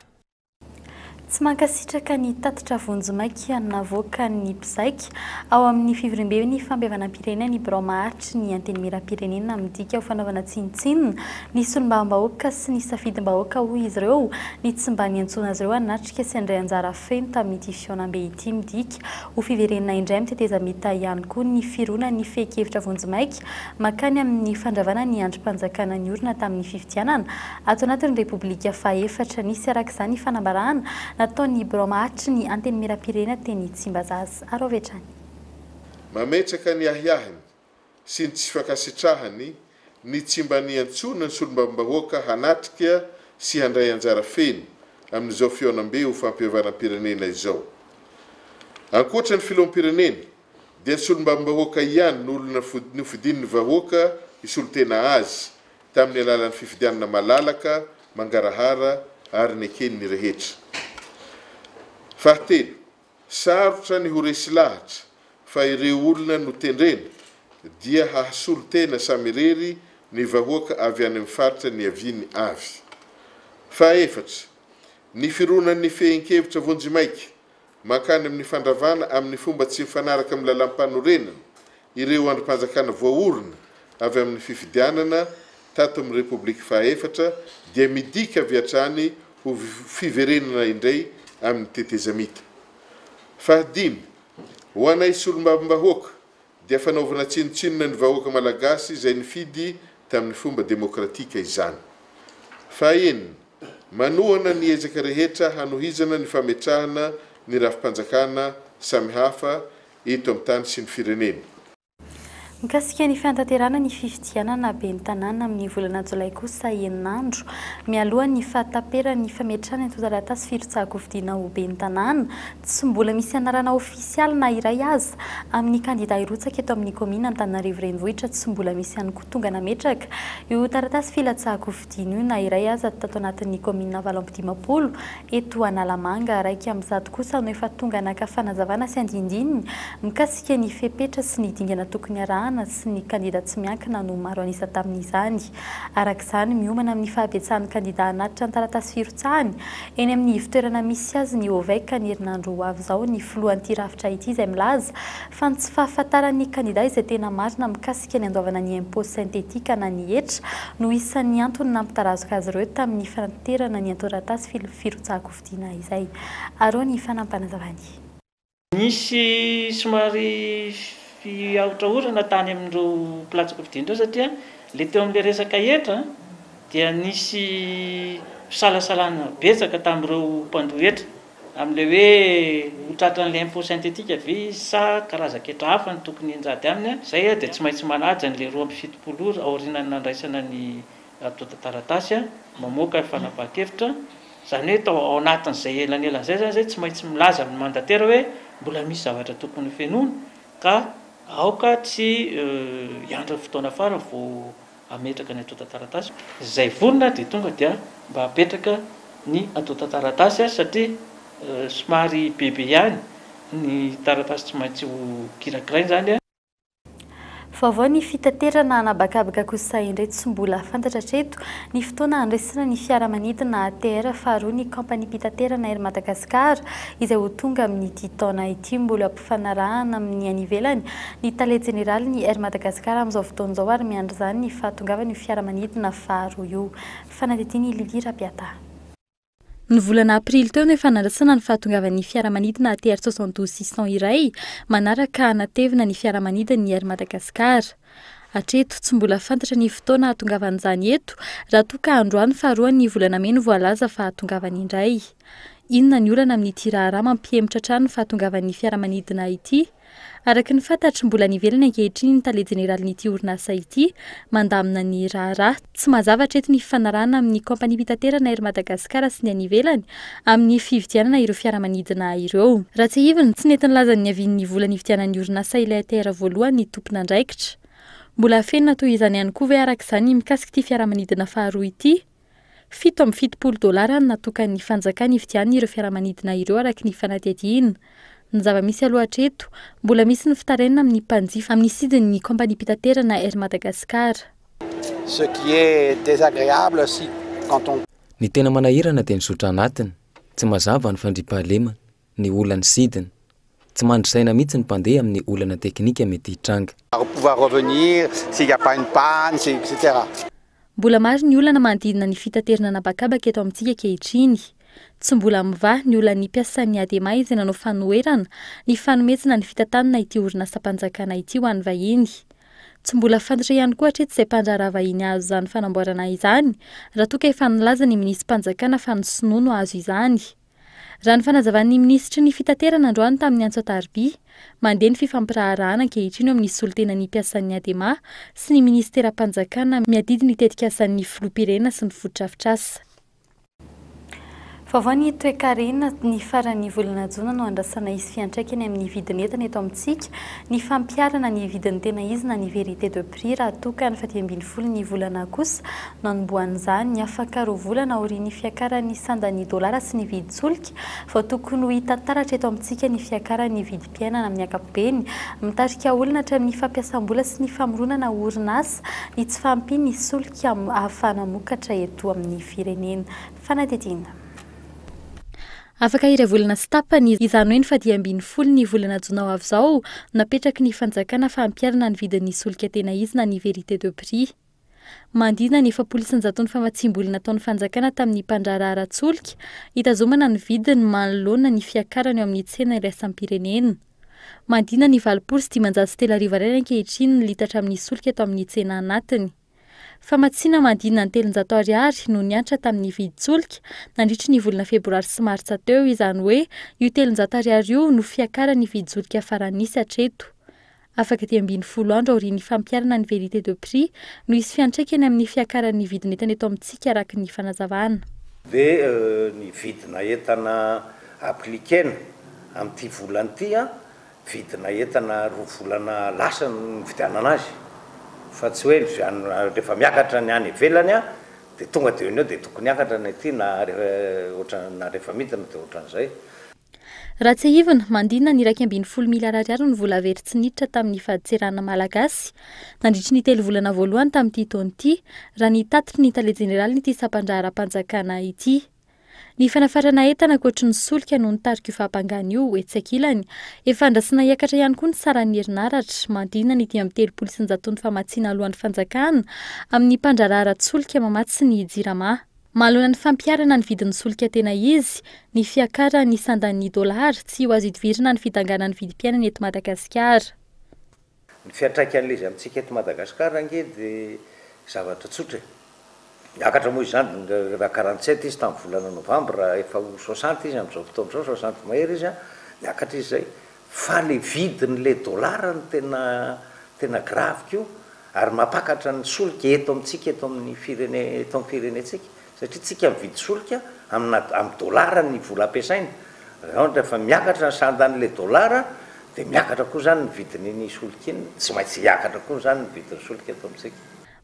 Tsy mankasitraka ny tatitra vonjimaika navoakan'ny mpizaika ao amin'ny fivoriamben'ny fampihavanam-pirenena ny birao maharitry ny Antenimierampirenena midika ho fanaovana tsinontsinona ny solombavambahoaka sy ny safidim-bahoaka hoy izy ireo ny tsy mba niantsoana azy ireo hanatrika sy handray anjara feno tamin'ity fihaonambe ity midika ho fiverenana indray amin'ny tetezamita ihany koa ny fironan'ny fehin-kevitra vonjimaika mankany amin'ny fandravana ny andrim-panjakana niorina tamin'ny fifidianana Ato anatin'ny Repoblika fahefatra, nisy araka izany ny fanambarana nataon'ny birao maharitry ny Antenimierampirenena teny Tsimbazaza. Ary avy hatrany. Mametraka ny ahiahiny sy ny tsy fankasitrahany ny tsy mba niantsoana ny solombavambahoaka hanatrika sy handray anjara feno amin'izao fihaonambe ho fampihavanam-pirenena izao. Ankoatra ny filoham-pirenena dia ny solombavambahoaka ihany no olona nofidin'ny vahoaka hisolo tena azy tamin'ny alalan'ny fifidianana malalaka, mangarahara ary neken'ny rehetra. Fahatelo, sarotra ny ho resy lahatra fa ireo olona notendrena dia hahasolo tena samirery ny vahoaka avy any amin'ny faritra niaviany avy. Fahaefatra, ny fironan'ny fehin-kevitra vonjimaika mankany amin'ny fandravana amin'ny fomba tsy mifanaraka amin'ny lalàmpanorenana ireo andrim-panjakana voaorina avy amin'ny fifidianana tato amin'ny Repoblika fahaefatra dia midika avy hatrany ho fiverenana indray amin'ny tetezamita. Fahadimy, ho anay solombavambahoaka dia fanaovana tsinontsinona ny vahoaka malagasy izay nifidy tamin'ny fomba demokratika izany. Fahaenina, manohana ny ezaka rehetra hanohizana ny fametrahana ny rafi-panjakana samihafa eto amin'ny tany sy ny firenena. Mikasika ny fanatanterahana ny fifidianana ben'ny tanàna amin'ny volana jolay kosa enina andro mialohan'ny fahataperan'ny fametrahana ny antontan-taratasy firotsahan-kofidina ho ben'ny tanàna, tsy mbola misy anarana ofisialy na iray aza amin'ny kandida hirotsaka eto amin'ny kaominina Antananarivo Renivohitra tsy mbola misy ihany koa tonga nametraka io taratasy filatsahan-kofidina io na iray aza tato anatin'ny kaominina 58 Eto Analamanga, 101 kosa no efa tonga naka fanazavana sy andindininy mikasika ny fepetra sy ny dingana tokony arahana sy ny kandida tsy miankina no maro an'isa tamin'izany. Araka izany, miomana amin'ny fahabetsahan'ny kandida hanatitra ny taratasy firotsahany eny amin'ny ivontoerana misy azy ny OVEC ny herinandro ho avy izao ny filohan'ity rafitra ity izay milaza fa ny tsy fahafantaran'ny kandida izay tena marina mikasika ny andoavana ny impôt synthétique na ny hetra no isan'ny antony nampitarazoka azy ireo tamin'ny fanaterana ny antoratasy firotsahan-kofidina izay. Arao ny fanampanazavany. Nisy somary fiahotrahorana tany amin'ireo mpilatsa-kofidina ireo satria ilay teo amin'ilay resaka hetra dia nisy fisalasalana betsaka tamin'ireo mpandoa hetra Amin'ilay hoe ho tratran'ilay impôt synthétique ve izy sa karazan-ketra hafa no tokony hianjady aminy, izay dia tsy maintsy manaja an'ilay 72 ora aorianan'ny nandraisana ny antontan-taratasy mamoaka fanapahan-kevitra, izany hoe tao ao anatin'izay elanelan'izay izany izay tsy maintsy milaza amin'ny mandataire hoe mbola misy zavatra tokony hofenoina ka aoka tsy hiandry ny fotoana farany vao hametraka ny antontan-taratasy. Izay vonona dia tonga dia mba hapetraka ny antontan-taratasy satria somary bebe ihany ny taratasy tsy maintsy ho kirakiraina izany. Vaovao ny fitaterana an'habakabaka kosa indray tsy mbola fantatra hatreto ny fotoana handraisana ny fiaramanidina ATR faharoa ny kaompaniam-pitaterana Air Madagascar izay ho tonga amin'ity taona ity. Mbola ampifanarahana amin'ny any ivelany ny tale jeneralin'ny Air Madagascar amin'izao fotoana izao ary miandry izany ny fahatongavan'io fiaramanidina faharoa io. Fanadihadian'i Lily Rabiata. Ny volana aprily teo no efa nandrasana ny fahatongavan'ny fiaramanidina ATR 72 600 iray manaraka hanatevina ny fiaramanidin'ny Air Madagascar. Hatreto, tsy mbola fantatra ny fotoana hahatongavan'izany eto raha toa ka androany faharoan'ny volana mey no voalaza fa hahatongavany indray. Inona ny olana amin'ity raharaha mampihemotra hatrany ny fahatongavan'ny fiaramanidina ity? Araka ny fantatro, mbola any ivelany ankehitriny ny tale jeneralin'ity orinasa ity, mandamina ny raharaha. Tsy mazava hatreto ny fifanarahana amin'ny kaompaniam-pitaterana Air Madagascar sy ny any ivelany amin'ny fividianana ireo fiaramanidina ireo. Raha tsiahivina, tsy nety nilaza ny niavian'ny vola nividianan'ny orinasa ilay ATR voalohany ny tompon'andraikitra. Mbola afenina toy izany ihany koa ve araka izany ny mikasika ity fiaramanidina faharoa ity? 77 dolara no natokan'ny fanjakana hividianana ireo fiaramanidina ireo araka ny fanadihadiana. Ny zava-misy aloha hatreto, mbola misy ny fitarainana amin'ny mpanjifa amin'ny sidin'ny kaompaniam-pitaterana Air Madagascar. Ce qui est désagréable si quand on. Ny tena manahirana dia ny zotra anatiny, tsy mazava ny fandriampahalemana, ny olan'ny sidina. Tsy mandry saina mihitsy ny mpandeha amin'ny olana teknika mety hitranga. Pouvoir revenir s'il y a pas une panne, si etc. Mbola maro ny olana manodidina ny fitaterana an'habakabaka eto amintsika ankehitriny. Tsy mbola mivaha ny olan'ny mpiasan'ny Adema izay nanao fanoherana ny fanomezana ny fitantanana ity orinasam-panjakana ity ho an'ny vahiny. Tsy mbola fantatra ihany koa hatreto izay mpandraharaha vahiny hahazo izany fanamboarana izany raha toa ka efa nilaza ny minisi-panjakana fa ny sinoa no hahazo izany. Raha ny fanazavan'ny minisitry ny fitaterana androany tamin'ny antso an-tariby, mandeha ny fifampiraharahana ankehitriny eo amin'ny solontenan'ny mpiasan'ny Adema sy ny minisiteram-panjakana miadidy ny tetikasan'ny filoham-pirenena sy ny fotodrafitrasa. Vaovao ny toekarena, ny faran'ny volana jona no andrasana hisy fiantraikany amin'ny vidin'entana eto amintsika ny fampiharana ny vidiny tena izy na ny vérité de prix raha toa ka ny faha-15 ny volana kosa no hanombohan'izany. Afaka roa volana aorian'ny fiakaran'ny sandan'ny dolara sy ny vidin-tsolika vao tokony ho hita taratra eto amintsika ny fiakaran'ny vidim-piainana amin'ny ankapobeny. Mitarika olana hatramin'ny fampiasam-bola sy ny famoronana orinasa ny tsy fahampian'ny solika ahafahana mamokatra eto amin'ny firenena. Fanadihadiana. Afaka iray volana sy tapany, izany hoe ny faha-15 ny volana jona ho avy izao, no napetraky ny fanjakana fa hampiharana ny vidin'ny solika tena izy na ny vérité de prix. Manodidina ny 140 ny famatsiam-bola nataon'ny fanjakana tamin'ny mpandraharaha ara-tsolika hitazomana ny vidiny manoloana ny fiakarany eo amin'ny tsena iraisam-pirenena. Manodidina ny 30 80 ariary ankehitriny ny litatra amin'ny solika eto amin'ny tsena anatiny. Famatsiana manodidina ny 300 ariary no niantra tamin'ny vidin-tsolika nandritry ny volana febroary sy martsa teo, izany hoe io 300 ariary io no fiakaran'ny vidin-tsolika farany nisy hatreto. Afaka 15 andro aorian'ny fampiharana ny vérité de prix no hisy fiantraikany amin'ny fiakaran'ny vidin'entana eto amintsika araka ny fanazavana. Dia ny vidina entana appliquer-na amin'ity volana ity an, vidina entana 2 volana lasa no nividianana azy, fa tsy hoe rehefa miakatra ny any ivelany an, dia tonga dia eo no eo dia tokony hiakatra ny aty na rehefa ohatran, na rehefa midina dia ohatran'izay. Raha tsiahivina, manodidina ny 11 miliara ariary ny vola very tsy niditra tamin'ny fadintseranana malagasy nandritry ny telo volana voalohany tamin'ity taona ity, raha ny tatitry ny tale jeneralin'ity sampandraharaham-panjakana ity. Ny fanafarana entana ankoatry ny solika no nitarika io fahampangana io. Etsy ankilany, efa andrasana hiakatra ihany koa ny saran'ny herinaratra, manodidina ny 135 ny famatsiana aloan'ny fanjakana amin'ny mpandraharaha ara-tsolika mamatsy ny Jirama. Manoloana ny fampiharana ny vidin'ny solika tena izy, ny fiakaran'ny sandan'ny dolara, tsy ho azo idivirana ny fidanganan'ny vidim-piainana eto Madagasikara. Ny fiantraikan'ilay izy amintsika eto Madagasikara ange dia zavatra tsotra e. Niakatra moa izany, raha 47 izy tamin'ny volana novambra, efa ho 60 izy amin'izao fotoana izao, 60 mahery izy an, niakatra izy izay. Fa ilay vidin'ilay dolara no tena tena grave koa. Ary mampakatra ny solika eto amintsika eto amin'ny firene eto amin'ny firenentsika satria tsika mividy solika amina amin'ny dollar ny vola ampiasaina, raha ohatra fa miakatra ny sandan'ilay dollar dia miakatra koa izany ny vidin'iny solika iny, tsy maintsy hiakatra koa izany ny vidin'ny solika eto amintsika.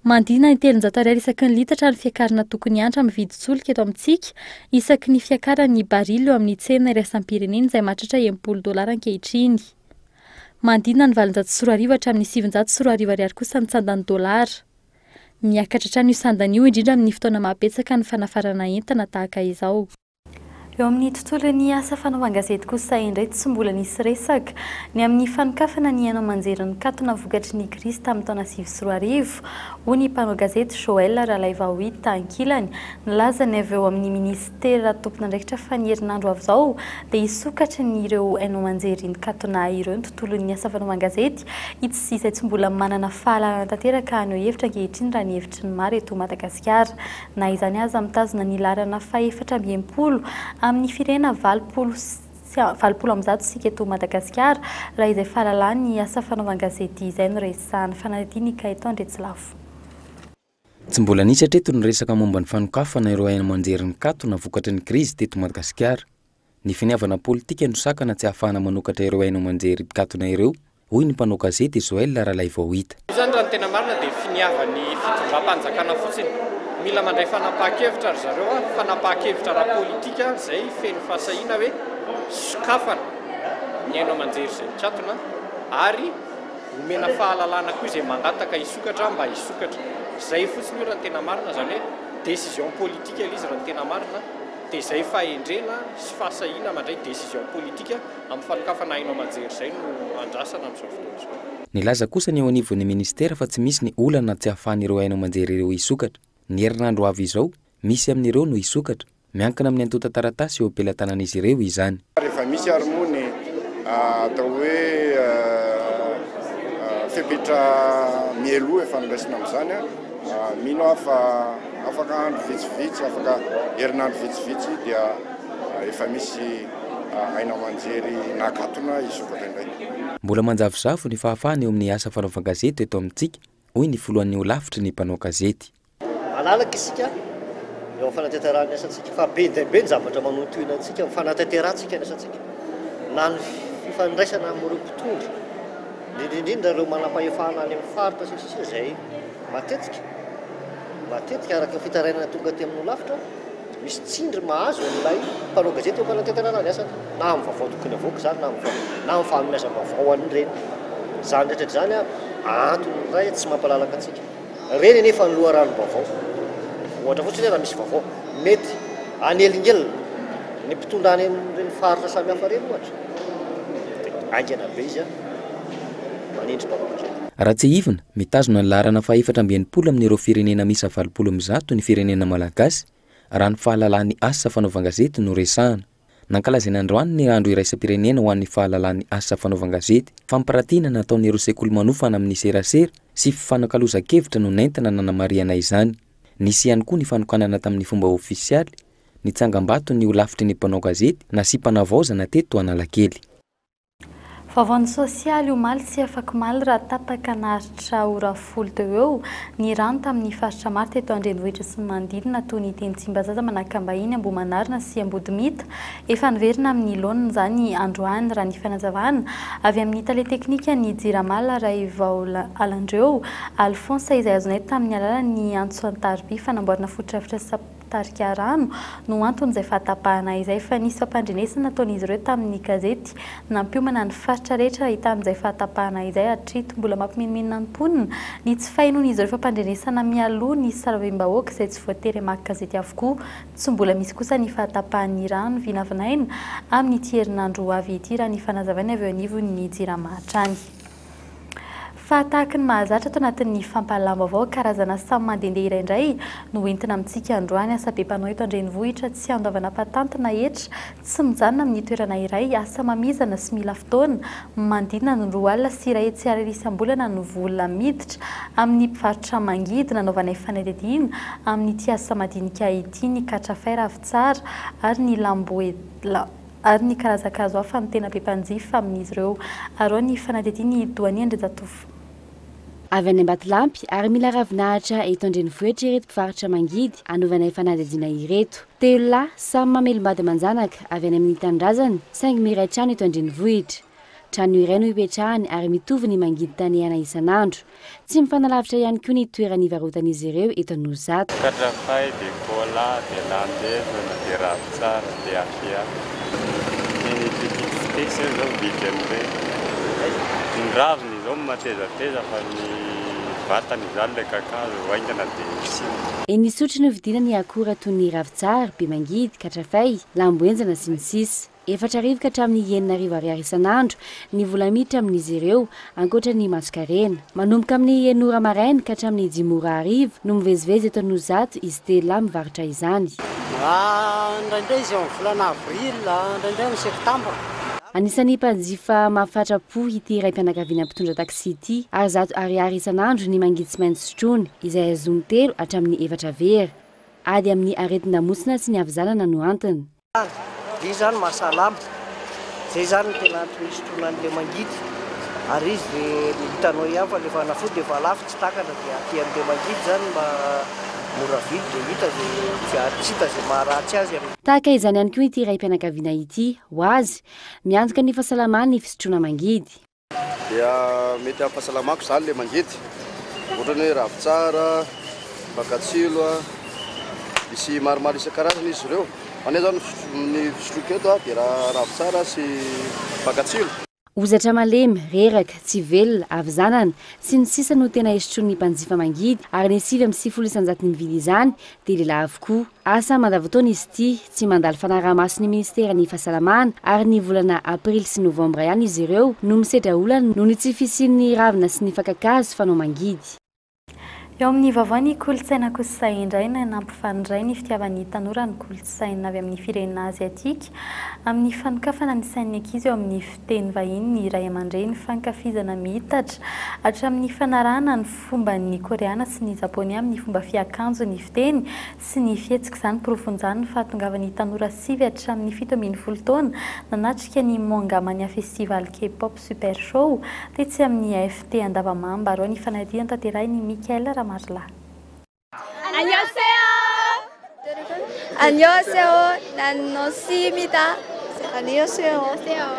Manodidina ny 300 ariary isaky ny litatra ny fiakarana tokony hiantra amin'ny vidin-tsolika eto amintsika isaky ny fiakaran'ny baril eo amin'ny tsena iraisam-pirenena izay mahatratra 60 dolara ankehitriny. Manodidina ny 2800 hatramin'ny 2900 ariary kosa ny sandan'ny dolara. Miakatra hatrany io sandany io, indrindra amin'ny fotoana maha-betsaka ny fanafarana entana tahaka izao. Eo amin'ny tontolon'ny asa fanaovan-gazety kosa indray tsy mbola nisy resaka ny amin'ny fanokafana ny haino aman-jery nikatona vokatry ny krizy tamin'ny taona 2009, hoy ny mpanao gazety Joël Ralaivaohita ankilany. Nilaza ny avy eo amin'ny minisitera tompon'andraikitra fa ny herinandro avy izao dia hisokatra ny ireo haino aman-jery nikatona ireo ny tontolon'ny asa fanaovan-gazety itsy izay tsy mbola manana fahalalana tanteraka haneho hevitra ankehitriny raha ny hevitry ny maro eto Madagasikara. Na izany aza mitazona ny laharana faha-64 amin'ny firenena 180 isika eto Madagasikara raha izay fahalalana ny asa fanaovan-gazety izay no resahana. Fanadihadiana i Gaëtan Andriatsilafo. Tsy mbola nisy hatreto ny resaka momba ny fanokafana ireo haino aman-jery nikatona vokatry ny krizy teto Madagasikara. Ny finiavana politika no sakana tsy ahafahana manokatra ireo haino aman-jery mpikatona ireo, hoy ny mpanao gazety Joël Ralaivaohita. Io izany raha ny tena marina dia finiavan'ny fitondram-panjakana fotsiny. Mila mandray fanapahan-kevitra ry zareo an, fanapahan-kevitra ara-politika izay feno fahasahiana hoe sokafana ny haino aman-jery izay mikatona ary omena fahalalana koa izay mangataka hisokatra mba hisokatra. Izay fotsiny io raha ny tena marina, izany hoe décision politique ilay izy raha ny tena marina. Dia izay fahendrena sy fahasahiana mandray décision politique amin'ny fanokafana haino aman-jery izay no andrasana amin'izao fotoana izao. Nilaza kosa ny eo anivon'ny minisitera fa tsy misy ny olana tsy ahafahan'ireo haino aman-jery ireo hisokatra. Ny herinandro ho avy izao, misy amin'ireo no hisokatra. Miankina amin'ny antontan-taratasy eo am-pelatanan'izy ireo izany. Rehefa misy ary moa ny atao hoe fepetra mialoha efa noraisina amin'izany, mino aho fa afaka andro vitsivitsy, afaka herinandro vitsivitsy dia efa misy haino aman-jery nakatona hisokatra indray. Mbola manjavozavo ny fahafahana eo amin'ny asa fanaovan-gazety eto amintsika, hoy ny filohan'ny holafitry ny mpanao gazety. Malalaka isika eo amin'ny fanatanterahana ny asantsika fa be dia be ny zavatra manohintohina antsika amin'ny fanatanterahantsika ny asantsika na ny fifandraisana amin'ireo mpitondra, indrindra indrindra ireo manampahefana any amin'ny faritra sy ny sisa izay matetika matetika araka ny fitarainana tonga aty amin'ny holafitra misy tsindry mahazo an'ilay mpanao gazety eo am-panatanterahana ny asany na amin'ny vaovao tokony havoaka izany na amin'ny na amin'ny fanomezam-baovao an'ireny. Izany rehetra izany antony iray tsy mampalalaka antsika. Ireny anefa ny loharanom-baovao. Ohatra fotsiny hoe raha misy vaovao mety hanelingelina ny mpitondra any amin'ireny faritra samihafa ireny ohatra dia haingana be izy manindry mpanao gazety. Raha tsiahivina, mitazona ny laharana faha-64 amin'ireo firenena miisa 180 ny firenena malagasy, raha ny fahalalan'ny asa fanaovan-gazety no resahana. Nankalazaina androany ny Andro iraisam-pirenena ho an'ny fahalalan'ny asa fanaovan-gazety. Fampiratiana nataon'ireo sekoly manofana amin'ny serasera sy fifanakalozan-kevitra no nentina nanamarihana izany. Nisy ihany koa ny fanokanana tamin'ny fomba ofisialy ny tsangambaton'ny holafitry ny mpanao gazety nasiam-panavaozana teto Analakely. Vaovaon'ny sosialy omaly sy afakomaly raha tapaka naharitra ora 10 teo ho eo ny rano tamin'ny faritra maro teto an-drenivohitra sy ny manodidina toy ny teny Tsimbazaza, Manakambahiny, Ambohimanarina sy Ambodimita. Efa niverina amin'ny laoniny izany androany raha ny fanazavana avy amin'ny tale teknikan'ny Jirama Raivaol Alandreo Alphonse izay azonay tamin'ny alalan'ny antso an-tariby fanamboarana fotodrafitrasa mpitarika rano no anton'izay fahatapahana izay fa nisy fampandrenesana nataon'izy ireo tamin'ny gazety nampiomana ny faritra rehetra ahitan'izay fahatapahana izay hatreto. Mbola mampimenomenona ny mponina ny tsy fahenoan'izy ireo fampandrenesana mialoha ny sarababem-bahoaka izay tsy voatery hamaky gazety avokoa. Tsy mbola misy kosa ny fahatapahan'ny rano vinavinaina amin'ity herinandro ho avy ity raha ny fanazavana avy eo anivon'ny Jirama hatrany. Fa tahaky ny mahazatra ato anatin'ny fampahalalam-baovao, karazana samy mandehandeha iray indray no entina amintsika androany. Asa be mpanao eto an-drenivohitra, tsy andoavana patanty na hetra, tsy mijanona amin'ny toerana iray, asa mamizana sy mila fotoana, manodidina ny 120 ariary isam-bolana ny vola miditra amin'ny mpivarotra mangidy. Nanaovanay fanadihadiana amin'ity asa madinika ity ny katrafay ravintsara ary ny lamboe. ary ny karazan-kazo hafa no tena be mpanjifa amin'izy ireo. Araho ny fanadihadian'i Doania Andrianjatovo. Avy any Ambatolampy ary mila ravinahitra eto an-drenivohitra ireto mpivarotra mangidy anaovanay fanadihadiana ireto. Telo lahy, samy mamelom-bady aman-janaka, avy any amin'ny tanindrazany, saingy miray trano eto an-drenivohitra. Trano iray no ipetrahany ary mitovy ny mangidy tanehana isan'andro. Tsy mifanalavitra ihany koa ny toerana ivarotan'izy ireo eto Anosizato. Katrafay de cola de landezana de ravintsara de afia. Ny petite fitesy zay zao mividy an'ireny. Ny raviny izao no matezateza fa ny vatany izany ilay kakazo vao haingana dia simba. Eny Isotry no ividiana ny akora toy ny ravintsara, bemangidy, katrafay, lambo henjana sy ny sisa. 4000 ka hatramin'ny 6000 ariary isan'andro ny vola miditra amin'izy ireo, ankoatra ny masonkarena. Manomboka amin'ny enina ora maraina ka hatramin'ny dimy ora hariva no mivezivezy eto Anosizato izy telo lahy mivarotra izany. Indraindray izy eo amin'ny volana avril, indraindray amin'ny septambra. Anisan'ny mpanjifa mahafatra-po ity raim-pianakaviana mpitondra taxi ity ary 100 ariary isan'andro ny mangidy tsy maintsy sotroiny, izay ahazoany telo hatramin'ny efatra vera. Ady amin'ny aretin-damosina sy ny havizanana no antony. Izay izany mahasalama, izay izany no tena antony hisotroana an'ilay mangidy, ary izy dia hitanao ihany fa ilay fanafody efa lafo tsy takatra dia aty amin'ilay mangidy izany mba mora vidy dia hita izay ary tsy hita izay maharatsy azy amin'ny. Tahaka izany ihany koa ity raim-pianakaviana ity, ho azy, miantoka ny fahasalamany ny fisotroana mangidy. Dia mety amin'ny fahasalamako izany ilay mangidy, ohatrany hoe ravintsara, fankatsilo, misy maromaro isan-karazany izy ireo. Fa ny ahy izany ny fisotroako eto dia ravintsara sy fankatsilo. Hozatra malemy, reraka, tsy velona, havizanana, sy ny sisa no tena isotroan'ny mpanjifa mangidy ary ny 99 isan-jaton'ny mividy izany dia lehilahy avokoa. Asa mandavantaona izy ity, tsy mandalo fanaraha-mason'ny minisiteran'ny fahasalamana ary ny volana aprily sy novambra ihany izy ireo no misedra olana noho ny tsy fisian'ny ravina sy ny fakan-kazo fanao mangidy. Eo amin'ny vaovao ny kolontsaina kosa indray no nampifandray ny fitiavan'ny tanora ny kolontsaina avy amin'ny firenena aziatika amin'ny fanokafana ny sain'ny ankizy eo amin'ny fiteny vahiny ny ray aman-dreny, fankafizana miitatra hatramin'ny fanarahana ny fomban'ny Koreana sy ny Japoney amin'ny fomba fiakanjo, ny fiteny sy ny fihetsika. Izany porofon'izany ny fahatongavan'ny tanora sivy hatramin'ny 17 taona nanatrika ny Manga Mania Festival K-pop Super Show tetsy amin'ny AFT Andavamamba. Arao ny fanadihadiana tanterahin'i Mickaël Ramarolahy. Annyeonghaseyo! Annyeonghaseyo, Nanonsimida. Annyeonghaseyo,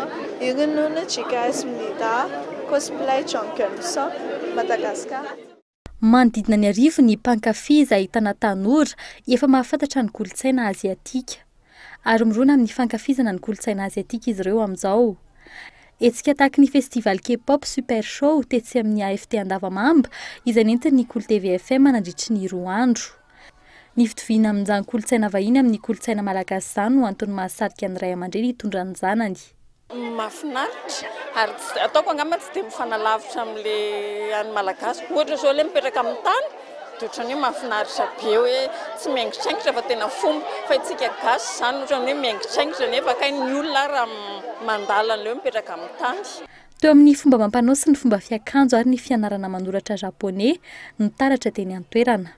Irinono Jigasmida, Cosplay Jongkeumsok, Madagascar. Manodidina ny arivo ny mpankafy izay ahitana tanora efa mahafantatra ny kolontsaina aziatika. Ary mirona amin'ny fankafizana ny kolontsaina aziatika izy ireo amin'izao. Hetsika tahaky ny Festival K-pop Super Show tetsy amin'ny AFT Andavamamba izay nentin'ny Kolo TV FM nandritry ny roa andro. Ny fitoviana amin'izany kolontsaina vahiny amin'ny kolontsaina malagasy izany no antony mahasarika ny ray aman-dreny hitondra ny zanany. Mahafinaritra ary tsy ataoko angamba tsy dia mifanalavitra amin'ilay an'ny malagasy. Ohatra izao ilay mipetraka amin'ny tany dia ohatran'ny hoe mahafinaritra be hoe tsy miaingitraingitra fa tena fomba. Fa isika gasy izany ohatran'ny hoe miaingitraingitra nefa kay ny olona ary mandala an'ilay hoe mipetraka amin'ny tany. Teo amin'ny fomba amam-panao sy ny fomba fiakanjo ary ny fianarana manoratra japoney no taratra teny an-toerana.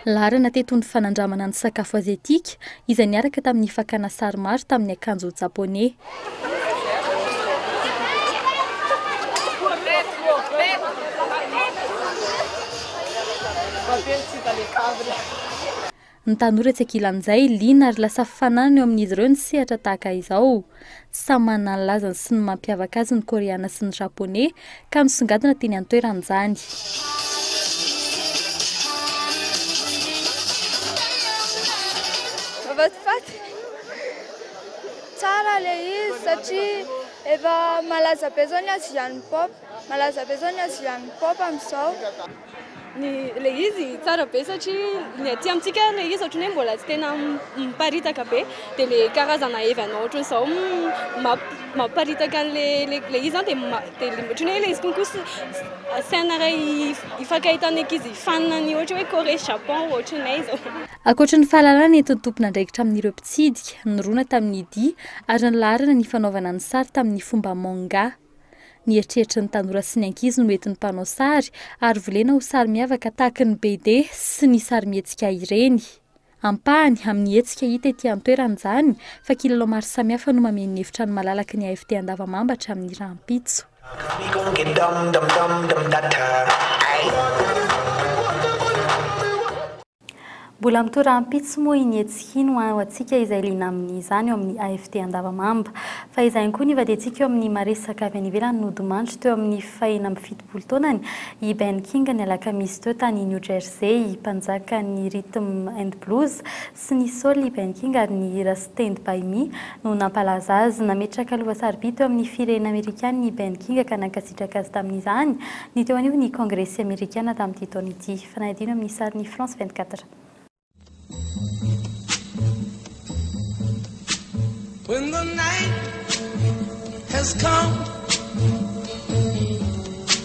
Laharana teto ny fanandramana ny sakafo aziatika izay niaraka tamin'ny fakana sary maro tamin'ny akanjo japoney. Ny tanora etsy ankilan'izay, liana ary lasa fananana eo amin'izy ireo ny sehatra tahaka izao. Samy manana ny lazany sy ny mampiavaka azy ny Koreana sy ny Japoney ka nisongadina teny an-toerana izany. Mahafatifaty. Tsara ilay izy satria efa malaza be izao ny Asian pop. Malaza be izao ny Asian pop amin'izao. Ny ilay izy tsara be satria ny aty amintsika ilay izy ohatran'ny hoe mbola tsy tena miparitaka be dia ilay karazana événement ohatran'izao mampiparitaka an'ilay ilay izy zany dia dia ohatran'ny hoe ilay izy konko scène iray ifankahitan'ny ankizy fan ny ohatra hoe Corée Japon ohatranay izao. Ankoatry ny fahalalana nentin'ny tompon'andraikitra amin'ireo mpitsidika, nirona tamin'ny dihy ary nilaharana ny fanaovana ny sary tamin'ny fomba manga. Ny eritreritry ny tanora sy ny ankizy no entin'ny mpanao sary ary volena ho sary miavaka tahaky ny BD sy ny sarimihetsika ireny. Ampahany amin'ny hetsika hita ety an-toerana izany fa kilalao maro samihafa no mameno ny efitrano malalaky ny AFT Andavamamba hatramin'ny rahampitso. Mbola mitohy rahampitso moa iny hetsika iny ho antsika izay liana amin'izany eo amin'ny AFT Andavamamba. Fa izay ihany koa ny vadiantsika eo amin'ny maresaka avy any ivelany nodimandry teo amin'ny fahenina-amby-fitopolo taonany i Ben King ny alakamisy teo tany New Jersey. Mpanjakan'ny Rhythm and Blues sy ny Soul i Ben King ary ny hira Stand By Me no nampalaza azy. Nametraka lova sarobidy teo amin'ny firenena amerikana i Ben King ka nankasitraka azy tamin'izany ny teo anivon'ny Kongresy amerikana tamin'ity taona ity. Fanadihadiana amin'ny sarin'ny France 24. When the night has come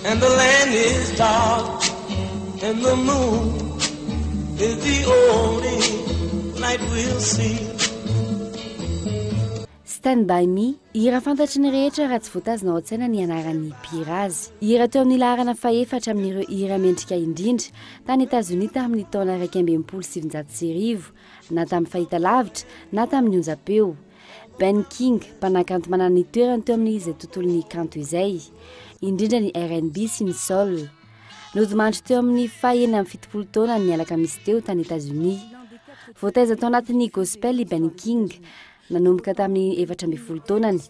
and the land is dark and the moon is the only light we'll see. Stand By Me, hira fantatry ny rehetra raha tsy voatazona ao an-tsaina ny anaran'ny mpihira azy. Hira teo amin'ny laharana fahefatra amin'ireo hira mendrika indrindra tany Etazonia tamin'ny taona 1961, na tamin'ny fahitalavitra na tamin'ny onjam-peo. Ben King, mpanakanto manana ny toerany teo amin'izay tontolon'ny kanto izay, indrindra ny rnb sy ny soul. Nodimandry teo amin'ny faha-76 taonany ny alakamisy teo tany Etazonia. Voataiza tao anatin'ny gospel i Ben King, Nanomboka tamin'ny 14 taonany,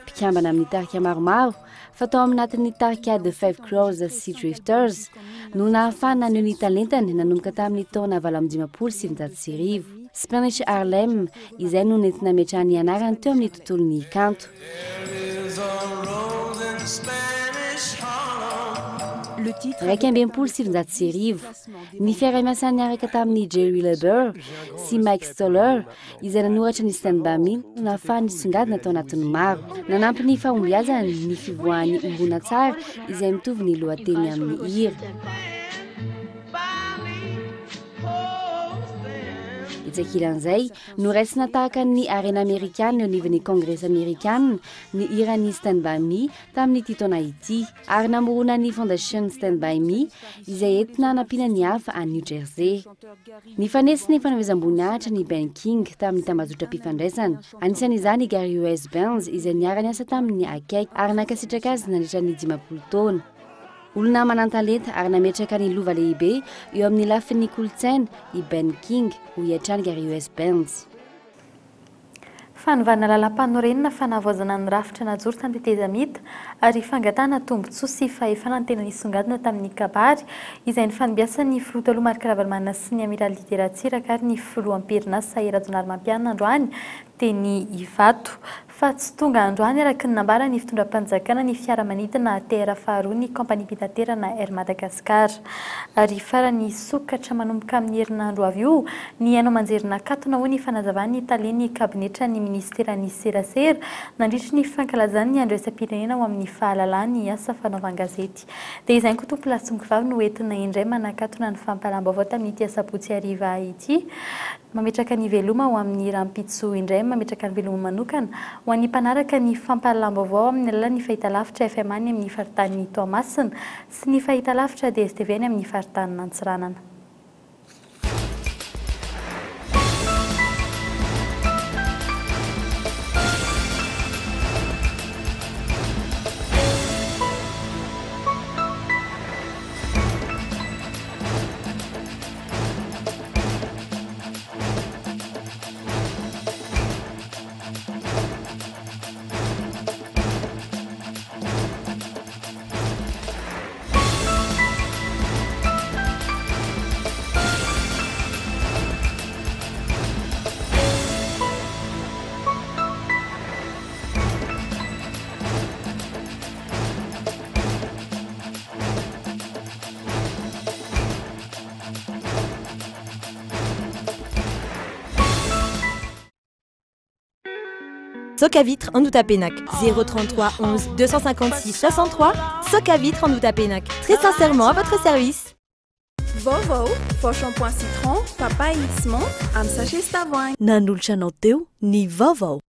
mpikambana amin'ny tarika maromaro, fa tao aminatin'ny tarika The Five Crows sy Drifters no nahafahany naneho ny talentany nanomboka tamin'ny taona 1958. Spanish Harlem, izay no nentina nametrahany ny anarany teo amin'ny tontolon'ny kanto. 1961, ny fiaraha-miasa niaraka tamin'i Jerry Leiber sy Mike Stoller izay nanoratra ny Stand By Me no nahafahany nisongadina tao anatin'ny maro. Nanampy ny fahombiazany ny fivoahan'ny horonantsary izay mitovy ny lohateny amin'ny hira. Etsy ankilan'izay, noraisina tahaka ny harena amerikana eo anivon'ny Kongresy amerikana ny hiran'ny Stand By Me tamin'ity taona ity, ary namorona ny Fondation Stand By Me izay entina hanampiana ny hafa any New Jersey. Nifanesy ny fanomezam-boninahitra ny Ben King tamin'ny tambajotram-pifandraisana. Anisan'izany i Gary US. Benz izay niara-niasa taminy akaiky ary nankasitraka azy nandritra ny 50 taona. Olona manan-talenta ary nametraka ny lova lehibe eo amin'ny lafiny kolontsaina i Ben King, hoy hatrany Gary US. Benz. Fanovana lalàmpanorenana, fanavaozana ny rafitra najoro tamin'ny tetezamita ary fangatahana tombontsoa sy fahefana no tena nisongadina tamin'ny kabary izay nifandimbiasan'ny filoha taloha Marc Ravalomanana sy ny amiraly Didier Ratsiraka ary ny filoha am-perinasa Hery Rajaonarimampianina androany teny Ivato. Fa tsy tonga androany araka ny nambaran'ny fitondram-panjakana ny fiaramanidina ATR faharoa ny kaompaniam-pitaterana Air Madagascar. Ary farany hisokatra manomboka amin'ny herinandro avy io ny haino aman-jery nakatona hoy ny fanazavan'ny talen'ny kabinetran'ny minisiteran'ny serasera nandritry ny fankalazany ny andro iraisam-pirenena ho amin'ny fahalalahany asa fanaovan-gazety. Dia izay koa tompolahy sy tompovavy no entina indray manakatona ny fampahalam-baovao tamin'ity asabotsy hariva ity. Mametraka ny veloma ho amin'ny rahampitso indray Mametraka ny veloma manokana ho an'ny mpanaraka ny fampahalalam-baovao amin'ny alalan'ny fahitalavitra fm any amin'ny faritanin'i Toamasina sy ny fahitalavitra DSTV any amin'ny faritanin'Antsiranana. Socavitre Andohatapenaka. 033 11 256 63 Socavitre Andohatapenaka. Très sincèrement à votre service. Vaovao, vao shampoing citron, papaye sy menthe amin'ny sachet sy tavoahangy. Nanolotra anao teo ny vaovao.